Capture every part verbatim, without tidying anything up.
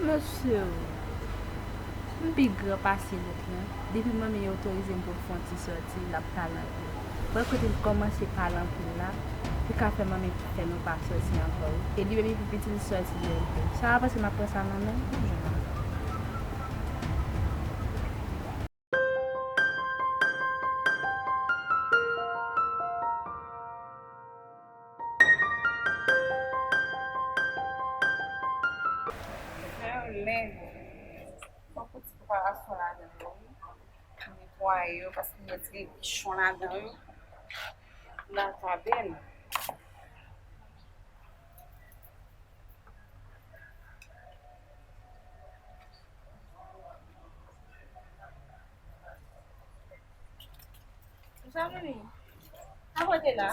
Mesye, m pi gran pase lòt lan. Depi manmi otorize m pou m fè yon ti sòti, l ap pale anpil. Wè kote l kòmanse pale anpil la, li ka fè manmi fè nou pa sòti ankò, wi. E li menm li pi piti, li sòti byen anpil. Sa w panse m ap pran sa nan men l? Fè yo lèd. Fòk ou ti preparasyon ladan yo, wi. Netwaye yo, paske m wè ti gen kichon ladan yo. Lata bèl. Ou sa vini? Sa kote la?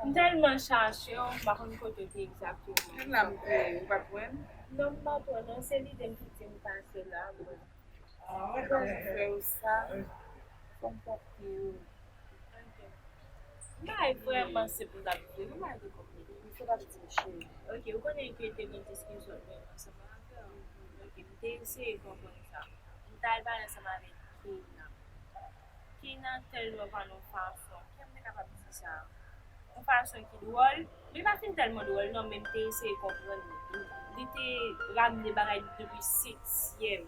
M tèlman chache w, m pa konn kote w te egzakteman. Menm la m te, ou pa t wè m? Non, m pa t wè w, non, se lide m ki di m pase la, mwen. Mwen pa fè yo sa. Fò m pòte yo. Ok. M bay vrèman se pou l ap vle, m bay de kòb. Li fò l ap di m cheri. Ok, ou konnen ke te gen diskisyon mwen ansanm avè w. Ok, m te eseye konprann sa. M t al pale ansanm avèk Keina. Keina tèlman pale yon fason, kè m te kapab di sa. Yon fason ki dwòl, li pa fin tèlman dwòl non, men m te eseye konprann li. Li te ramne bagay depi setyèm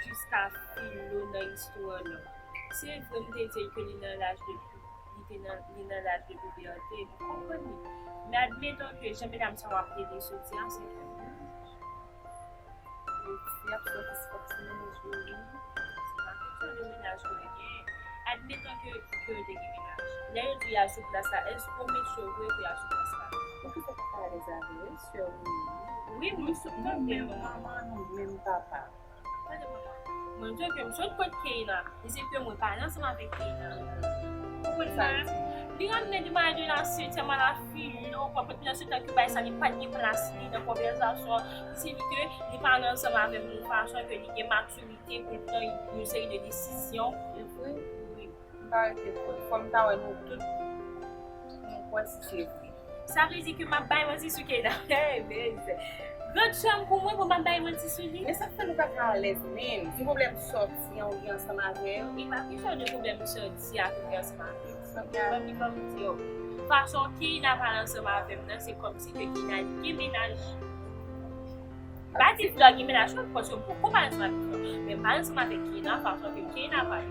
jiska filo nan istwa lan. Se vre m te di l ke li nan laj de pi, li te nan, li nan laj de pibète, m konprann li. Men admeton ke jan medam sa w ap rele soti an, se fè m. Yo di ap sòti, se pa ti mennaj yo ye. Se pa kesyon de mennaj ke yo gen. Admeton ke, ke yo te gen mennaj. Lè yo di y al sou plas la, èske w make sure vre ke y al sou plas la? Poukisa w pa alèz avè yo, sè w? Wi, mwen sou, non, men manman nou, menm papa. Gade manman. Mwen di ke m sot kot Keina. Li di ke mwen pale ansanm avèk Keina. Ou konprann sa? Li ramne de bagay de la setyèm a la filo, konprann nan se tan ke bay sa li pa t gen plas li nan konvèsasyon. Li di ke li pale ansanm avè m yon fason ke li gen matirite pou l pran yon seri de desizyon. Se vre? Wi. M pa rete pou li. Fò m ta wè nou tout. M kwè si se vre. Sa vle di ke m ap bay manti sou Keina. Hey, men, gran chanm pou mwen pou m ap bay manti sou li. Men sa k fè nou pa ka alèz menm? Ki pwoblèm sòti an ou gen ansanm avè yo? E pa kesyon de pwoblèm sòti ak ou gen ansanm avè yo. Ban m, ban m di w. Fason Keina pale ansanm avè m nan, se kòmsi ke Keina li gen mennaj. M pa di Flò gen mennaj non, paske m poko pale ansanm avèk Flò. Men m pale ansanm avèk Keina, fason ke Keina pale.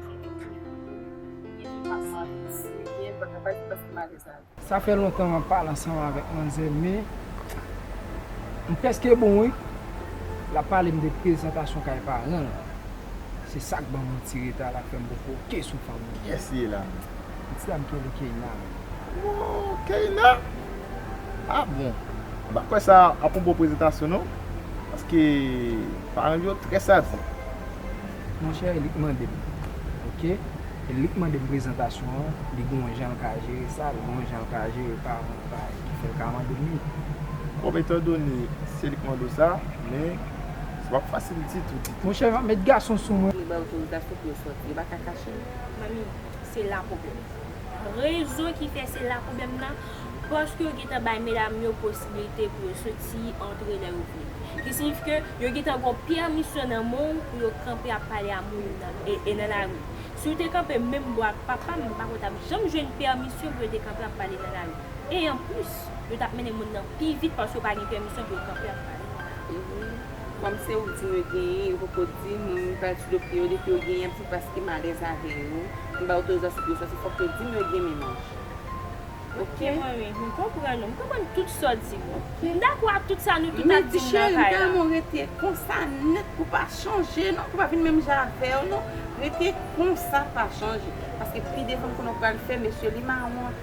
Sa fè lontan m ap pale ansanm avèk manzè, men m prèske bon wi. L ap pale m de prezantasyon kay paran l. Se sa k ban m yon ti reta la, fè m poko oke sou fanm nan. Kiyès li ye la? Yon ti dam ki rele Keina. Oh, Keina? Ah bon. M pa kwè sa ap yon bon prezantasyon non. Paske paran l yo trè sadik. Monchè, li k mande m. Oke? E li k mande m prezantasyon an, li gon yon jan l ka jere sa, li gon yon jan l ka jere paran l pa ki fè l ka mande m li. Bon, etandone se li k mande w sa, men se p ap fasil ditou, ditou. Monchè, m ap met gason sou mwen. Li ba otorizasyon pou yo sòti, yo pa ka kache l. Manmi, se la pwoblèm. Rezon ki fè se la pwoblèm nan, paske yo gentan bay medam yo posiblite pou yo soti, antre lè yo vle. Ki siyifi ke yo gentan gon pèmisyon nan men w pou yo kanpe ap pale a moun nan, e, e nan lari. Si w te kanpe menm bò ak papa m, m pa kwè w t ap janm jwenn pèmisyon pou yo te kanpe ap pale nan lari. E anplis, yo t ap mennen moun nan pi vit paske yo pa gen pèmisyon pou yo kanpe ap pale nan lari. Epi, kòm se ou k di m yo genyen, yo poko di m, m pral sou do pye yo, depi yo genyen, se paske m alèz avè yo, m ba otorizasyon pou yo sòti, fòk yo di m yo gen mennaj. Ok, manmi, m konprann ou. M konprann tout sa w di m. M dakò ak tout sa nou tout ap di m nan kay la. Men cheri, m tèlman rete konsa nèt pou pa chanje non, pou pa vin menm jan avè w non. Rete konsa, pa chanje. Paske pi devan m konnen w pral fè mesye li mawon.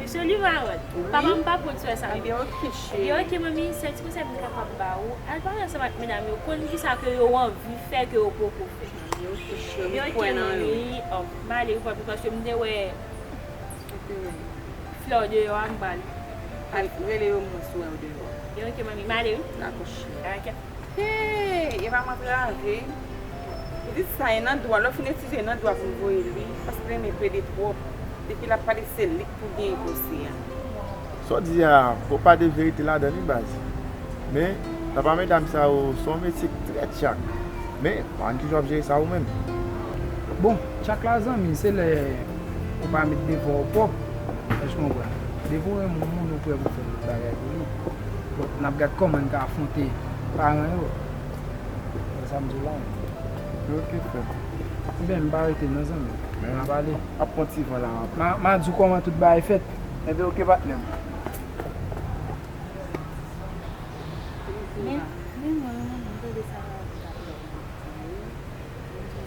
Mesye li mawon. Wi. Papa m pa konn fè sa. Ebyen, ok, cheri. Ebyen, ok, manmi, sèl ti konsèy m kapab ba ou, al pale ansanm ak medam yo, konn kisa ke yo anvi fè ke yo poko fè. Ebyen, ok, cheri, m kwè nan ou. Ebyen, ok, manmi, m ale, wi, papi, paske m te wè Flò deyò a, m pral. Al rele yo, mwen si w wè yo deyò. Ebyen, ok, manmi, m ale, wi. Dakò, cheri. Ok. Hey, e pa m antrave. Pitit sa e nan dwa, lè w fin etidye, e nan dwa pou m voye l, wi. Paske l renmen plede twòp. Depi l ap pale, se li k pou genyen pwosè a. Sa w di a, bon, pa de verite ladan li, baz. Men, Sa pa medam sa yo, se yon metye k trè tchak. Men, pa konn kijan w ap jere sa ou menm. Bon, tchak la, zanmi, se lè ou pa met devan w pwòp. Èske w konprann? Depi w renmen yon moun, ou prè pou fè tout bagay pou li. Bon, n ap gad kòman n ka afwonte paran yo. Se sa m di w la. Ok, frè. Ebyen, m pa rete non, zanmi. N a pale. Ap pran ti van la. M a, m a di w kòman tout bagay fèt. Ebyen, ok, patnè m. Men, men mwen, mwen, mwen tande sa la,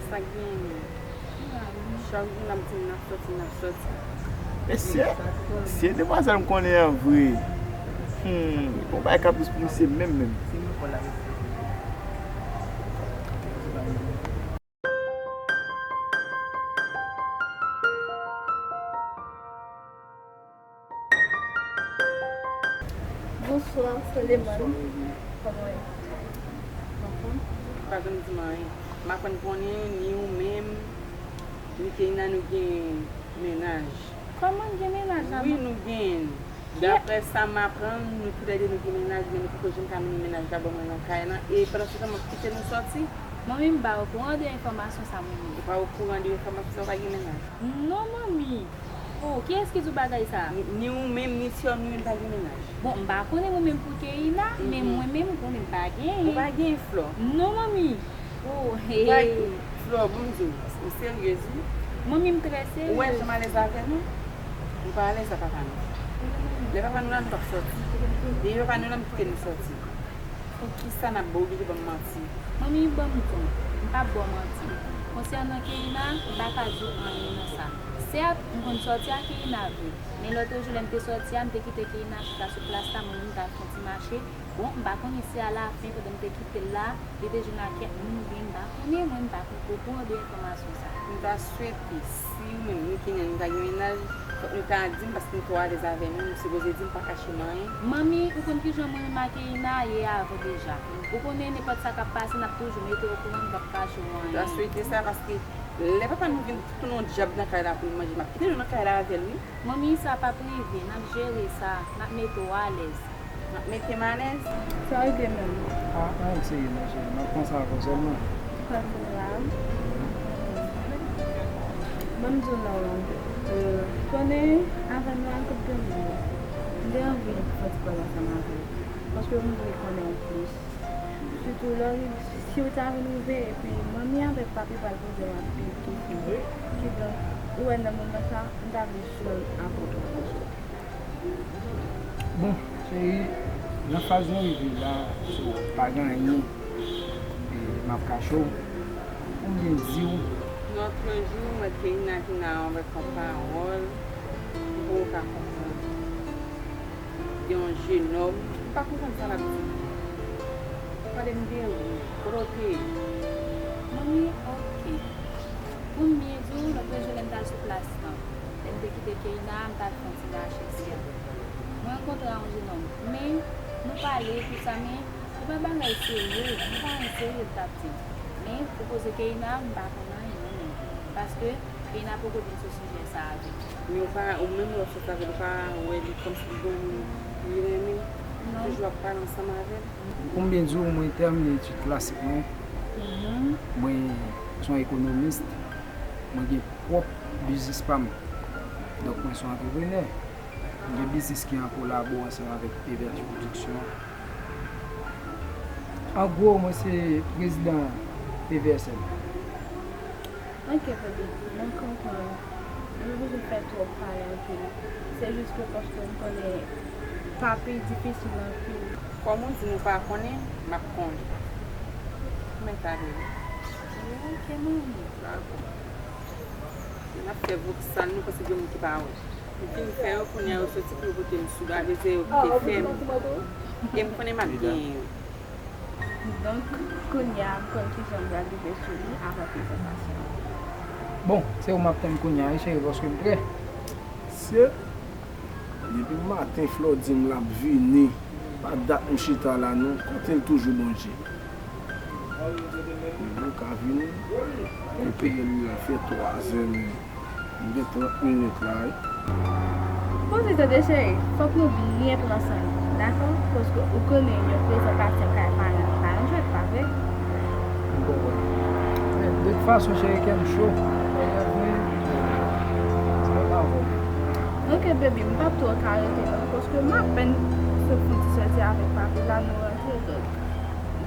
sa k gen. Chak jou n ap di n ap sòti, n ap sòti. Mesye, se demwazèl m konnen an vre. Hmm, bon bagay k ap plis pou misye menm, menm. Bonsoir, Soleman. Kòman w ye? Anfòm? Pa janm di m anyen. M aprann konnen ni ou menm, ni Keïna nou gen mennaj. Kòman n gen mennaj la? Wi, nou genyen. Daprè sa m aprann, nou toulède nou gen mennaj, men nou poko janm ka mennen mennaj la ban mwen nan kay lan. E pandan se tan, m ap kite nou sòti. Manmi, m pa okouran de enfòmasyon sa, manmi. Ou pa okouran de enfòmasyon sa, ou pa gen mennaj? Non, manmi. Oh, kiyès ki di w bagay sa? Ni, ni ou menm, ni sè w, ni menm pa gen mennaj. Bon, m pa konnen mwen menm pou Keïna, men mwen menm, m konnen m pa genyen. Ou pa genyen, Flò? Non, manmi. Oh, hey. Flò, bon, m di w, ou seryez, wi. Manmi, m trè seryez. Ou wè jan m alèz avè nou? Nou pa alèz ak papa nou. Lè papa nou la, nou p ap sòti. Depi papa nou la, m kite nou sòti. Poukisa n ap oblije ban m manti? Manmi, ban m di w, m p ap ba w manti. Konsènan Keïna, m pa ka di w anyen nan sa. Sèt, m konn sòti ak Keïna vre. Men lòt jou, lè m te sòti a, m te kite Keïna chita sou plas la, mwen menm, m t al fè yon ti mache. Bon, m pa konnen si alafen, pandan m te kite l la, li te jwenn ak kèk moun oubyen m pa konnen, mwen, m pa okouran de enfòmasyon sa. M ta swete, si ou menm, ni Keïna, nou ta gen mennaj, fòk nou ta di m, paske nou twò alèz avè nou, nou sipoze di m, pa kache m anyen. Manmi, ou konn kijan mwen menm ak Keïna ye avan deja. Ou konnen nenpòt sa k ap pase, n ap toujou mete w okouran, nou p ap kache w anyen. M ta swete sa, paske lè papa nou vin tounen yon dyab nan kay la pou l manje, m ap kite nou nan kay la avè l, wi. Manmi, sa p ap rive, n ap jere sa, n ap mete w alèz. N ap mete m alèz? Sa regle menm. A, anyen serye non, cheri, m ap pran sa avè w sèlman. Kòm se la. Ban m di w non, euh, konnen avè nou an tout gen moun. M te anvi fè ti pale ansanm avè w. Paske m vle konnen w plis. Sitou lè w rive, si w ta vin rive, epi manmi avèk papi pral poze w anpil kesyon. Kidonk, ou wè nan moman sa, m ta vle jwenn avè w. Bon, cheri, nan faz nou rive la, so, pa gen anyen, e, m ap kache w. Pou m byen di w. Lòt jou, m wè Keïna vin avèk yon pawòl, m poko ka konprann. De yon jenòm, m pa konprann sa l ap di. Pale m de ou, kote w te ye? Manmi, oke. Pou m byen di w, lòt jou lè m t al sou plas lan, lè m te kite Keïna, m t al fè yon ti mache, sèt. Mwen rankontre a yon jenòm, men nou pale, tout sa, men se pa bagay serye, se pa anyen serye l t ap di. Men pou koze Keïna, m pa konn anyen, non, non. Paske Keïna poko vin sou sijè sa avè m. Men ou pa, ou menm lè w sot avè l, ou pa wè li kòmsi li gon moun li renmen, toujou ap pale ansanm avè l? Pou m byen di w, mwen tèmine etid klasik mwen. Mwen se yon ekonomis. Mwen gen pwòp biznis pa m. Donk, mwen se yon antreprenè. M gen biznis ki an kolabo ansanm avèk P V H Production. An gwo, mwen se prezidan P V S M. Ok, bebe, mwen konprann. Nou pa bezwen fè twòp pale anpil. Se jis ke paske m konnen papi difisil anpil. Kòm ou di nou pa konnen, m ap konnen. Mwen ta vle. Ok, manmi. Dakò. N ap fè vòksal nou paske gen moun ki pa wè. M fin fè yo, kounye a yo soti pou yo pote m sou do, avè se yo ki te fè m. E m konnen m ap genyen yo. Donk, kounye a, m konn kijan m pral rive sou li avan prezantasyon. Bon, se ou m ap tann kounye a, wi, cheri, paske m prè. Se depi maten, Flò di m l ap vini. Pa dat m chita la, non. Kote l toujou, Bondye? Li poko vini. Koupe l, li fè twazè, men. M gen trant minit la, wi. Poze tande, cheri. Fòk nou byen pran san nou. Dakò, paske ou konnen yon prezantasyon kay paran an pa yon jwèt, pa vre? M konprann. Men, de tout fason, cheri, kè m cho. Lè m vini, se pa bon. Ok, baby, m p ap twò ka rete non, paske m apèn sot fon ti sòti avèk papi la, nou rantre, donk,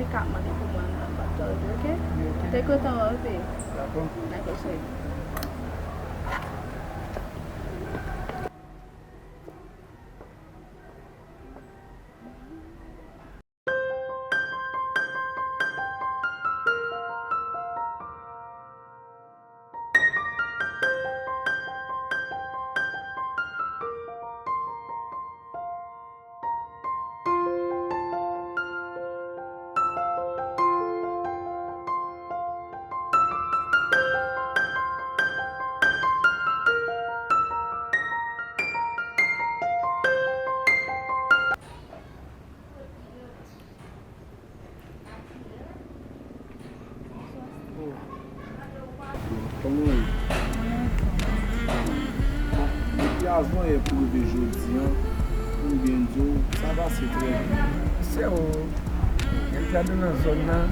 li ka mande pou mwen, m p ap twò rete, ok? Ok. Te kontan wè w, baby. Dakò. Dakò, cheri. Kòman w ye? Bon, depi avan yè pou rive jodi a, pou m byen di w, sa pase trè byen. Sè w, Eldjado nan zòn nan,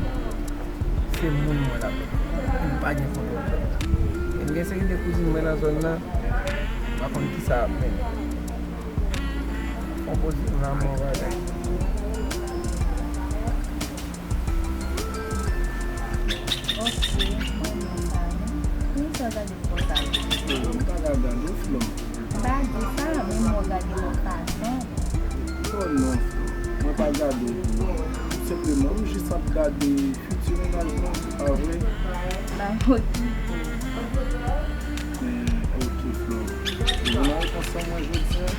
se moun mwen l ap, m pa gen kontwòl zòn nan. E m gen seri de kouzin mwen nan zòn nan, m pa konn kisa ap mennen. Fon koze m la, mwen bagay. Ok, mwen menm pa non. Poukisa w gade m konsa? Ou pa ka gade w, Flò. M pa di sa, men mwen gade lòt fason. Oh non, Flò. Mwen pa gade w pou ou. Tout senpleman, m jis ap gade fiti mennaj mwen, pa vre? Ba m okipe w. Men, ok, Flò. Ou jwenn repons an mwen jodi a?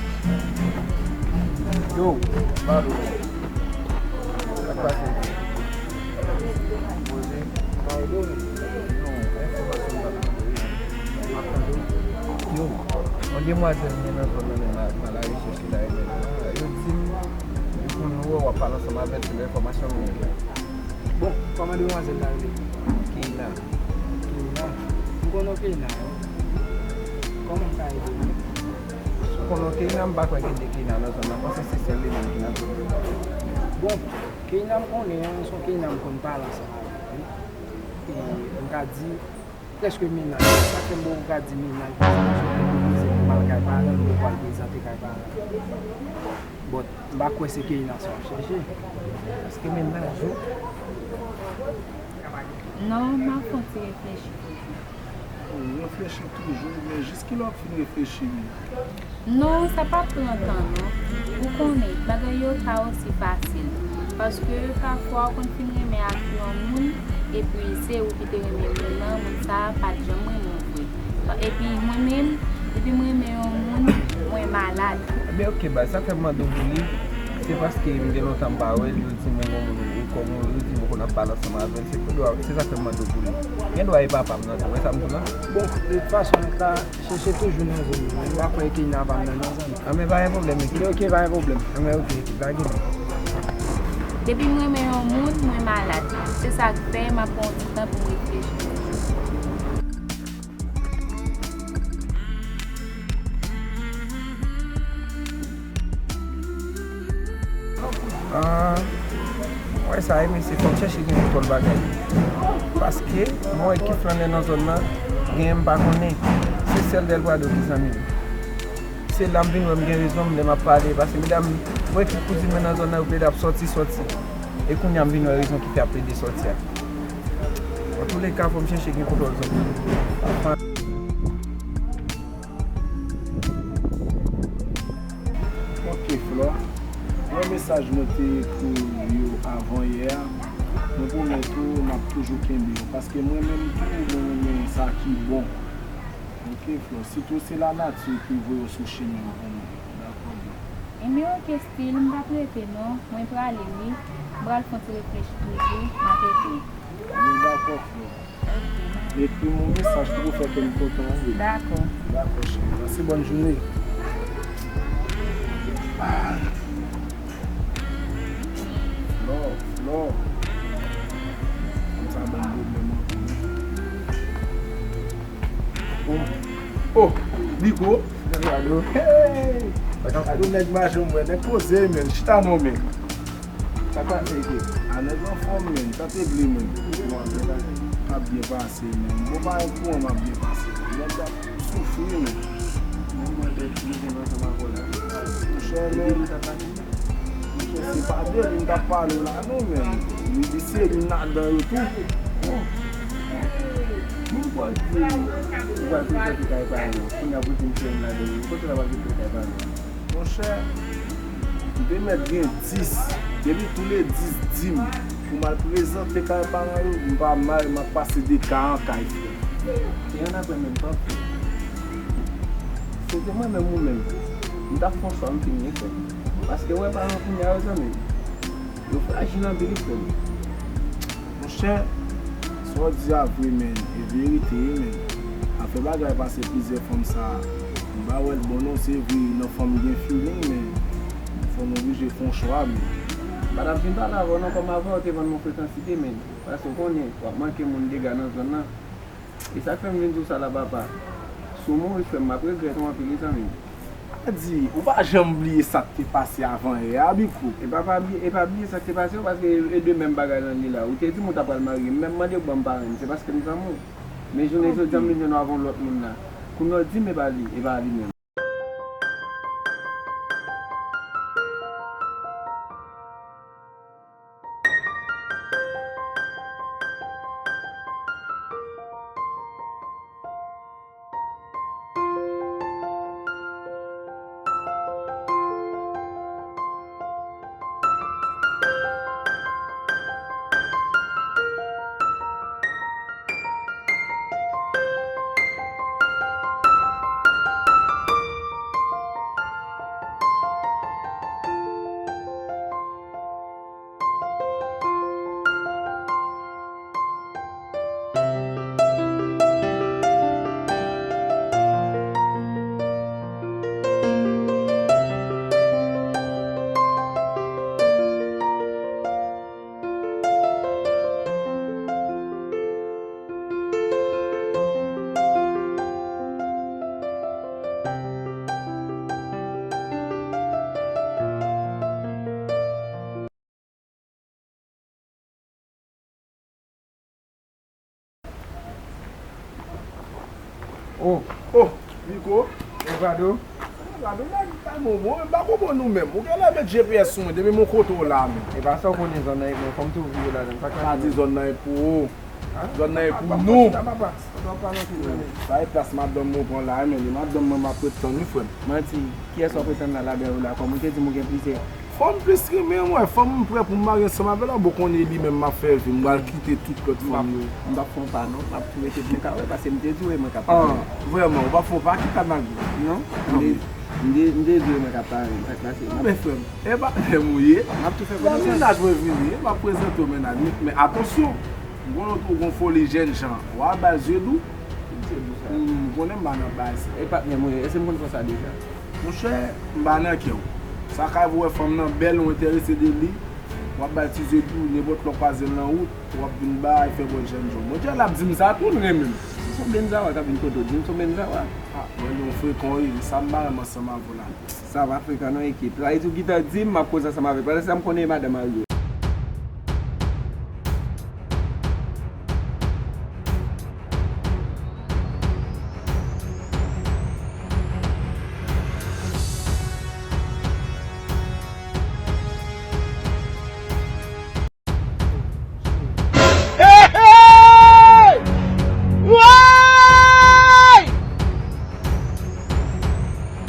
Yo, Bado. Sa k pase? Poze. Bay do. Non, enfòmasyon m t ap mande. M ap tande w. Yo, yon demwazèl m gen nan zòn nan, men m a, m a larechèch li la, e men, yo di m, depi m wè w ap pale ansanm avè l, se yon enfòmasyon m gen. Bon, kòman demwazèl la rele? Keina. Keina? M konnen Keina, wi. Kòman m ka ede w? Si w konnen Keina, m pa kwè gen de Keina nan zòn nan. M panse se sèl li menm ki nan zòn nan. Bon, Keina m konnen an, se yon Keina m konn pale ansanm avè l, wi. E m ka di, prèske mennaj. Sa k fè m poko ka di mennaj, paske m sot depoze pou m al kay paran m, m poko al prezante kay paran m. But, m pa kwè se Keina sa w ap chèche. Èske mennaj ou? Non, m ap fè yon ti reflechi toujou. Ou reflechi toujou, men jis kilè w ap fin reflechi menm? Non, sa p ap pran tan non. Ou konnen, bagay yo pa osi fasil. Paske pafwa ou konn fin renmen ak yon moun, epi se ou ki te renmen moun nan, moun sa a pa t janm renmen w vre. Epi mwen menm, depi m renmen yon moun, mwen malad. Ebyen, ok, baz, sa k fè m mande w pou li, se paske m gen lontan m pa wè l, yo di m ou gon moun, ou kòm ou, yo di m ou konn ap pale ansanm avè l, se pou dwa, se sa k fè m mande w pou li. Gen dwa e papa m nan tou, wè sa m di w la? Bon, de tout fason, nèg la, Chèche toujou nan zòn nan. M pa kwè Keina pa nan, nan zòn nan. Anben, pa gen pwoblèm, ekip. Ok, pa gen pwoblèm. Anben, ok, ekip, lage men. Depi m renmen yon moun, mwen malad. Se sa k fè m ap pran yon ti tan pou m reflechi. Ah, mwen sa wi, mesye, fòk chèche gen kontwòl bagay. Paske mwen wè ki flannè nan zòn nan, genyen m pa konnen. Se sèl Delprado ki zanmi m. Se la m vin wè m gen rezon m lè m ap pale. Paske medam, mwen wè ki kouzin mwen nan zòn nan, yo plede ap sòti, sòti. E kounye a m vin wè rezon ki fè ap plede sòti a. Antouleka, fò m chèche gen kontwòl zòn nan. Ok, Flò. Yon mesaj mwen te ekri w yo avan yè a. Mwen pwomèt ou, m ap toujou kenbe w. Paske mwen menm tou, mwen renmen sa ki bon. Ok, Flò. Sitou se lanati ki voye w sou chemen w pou mwen. Dakò, boo. Enben, ok, still, m p ap rete, non. Mwen prale, wi. M pral fè yon ti reflechi toujou. M ap ekri. Mwen dakò, Flò. Ekri m yon mesaj pou w fè kè m kontan, wi. Dakò. Dakò, cheri. Pase bòn jounen. Ah. Flò, Flò. Fanm sa ban m pwoblèm anpil. Oh, oh, Nico. Hey! Gade yon nèg mache, m wè, nèg poze, men, chita non, men. Sa k pase, Ike? A, nèg anfòm, men, sa te vle, men. M ap byen pase, men. Bon, pa yon kouran, m ap byen pase. Nèg ap soufri, men. Monchè, men. Monchè, se pa de li m t ap pale w la, non, men. Li, li se youn ladan yo tou. Bon. Moun pral di, ou pral prezante kay paran w. Kounye a pou di m se youn ladan yo. Kote l ap prezante kay paran w? Monchè, m te mèt gen dis. Depi tou le dis di m pou m al prezante kay paran yo, m pa mal, m ap pase de ka an kay, frè. E annapre menm, pa fè. Si se te mwen menm ou menm, m t ap fè yon chwa, m fin gen frè. Paske w wè paran kounye a yo, zanmi m, yo frajil anpil, frè m. Monchè, sa w di a vre, men, e verite, wi, men. Afè bagay pase plizyè fanm sa, m pa wè l bon non, se vre, nan fanm gen feeling, men fò nou oblije fè yon chwa, men. M pa t ap vin pale avè w non, kòm avè w te vann mwen frekansite, men. Paske w konnen, w ap manke moun dega nan zòn nan. E sa k fè m vin di w sa la, papa. Si w mouri, frè m, m ap regrèt ou anpil, wi, zanmi m. Sa di, ou pa janm bliye sa k te pase avan yè a, Biko? E pa, pa bliye, e pa bliye sa k te pase, wi, paske e de menm bagay lan ye la. Ou te di m ou ta pral marye m, men m mande w ban m paran m, se paske m zanmi w. Men jounen jodi a, m vin jwenn w avè yon lòt moun la. Kounye a w di m e pa li, e pa li menm. Oh, oh, Biko. E Vado? Vado, nèg pa bon, bon, m pa konprann ou menm. Ou genlè met G P S sou mwen, depi m kote w la, men. E pa sa w konnen zòn nan e pou mwen, fò m tou vire ladan l. Pa di zòn nan e pou ou. Zòn nan e pou nou. Sa e plas madanm mwen pran la, men e madanm mwen m ap ret tann wi, frè m. Manti, kiyès w ap ret tann la, labè ou la? Kòm ou te di m ou gen plizyè. Fanm plis renmen mwen, fanm m prè pou m marye ansanm avè l, bon konnen li menm m ap fè vi, m pral kite tout lòt fanm yo. M p ap fè yon pa non, m ap tou rete pou m ka wè, paske m te di w e mwen k ap pale. Ah, vrèman, ou p ap fè yon pa ki ka nage. Non, m te, m te, m te di w e mwen k ap pale, sa k pase? Anben frè m, e pa menm ou ye. M ap tou fè konesans. Nan mennaj mwen vini, e m ap prezante w mennaj mwen, men atansyon, m konnen w gon foli jènjan, w a ba l zye dou. M konnen m pa nan baz. E pa menm ou ye, èske m konn fè sa deja? Monchè, m pa nan kè w. Sa ka vin wè fanm nan bèl, ou enterese de li, w ap ba l ti zye dou, nenpòt lè w kwaze l nan wout, w ap vin bay, fè bòl jènjan. Monchè, l ap di m sa tou, l renmen m. Si s on benzawa k ap vin kote w, di m s on benzawa. Ah, mwen non frekan wi, sa m pa renmen ansanm avè w la. Sa pa frekan non, ekip. Sa vle di w gentan di m, m ap koze ansanm avè l. Pandan sa m konnen e madanm Mario.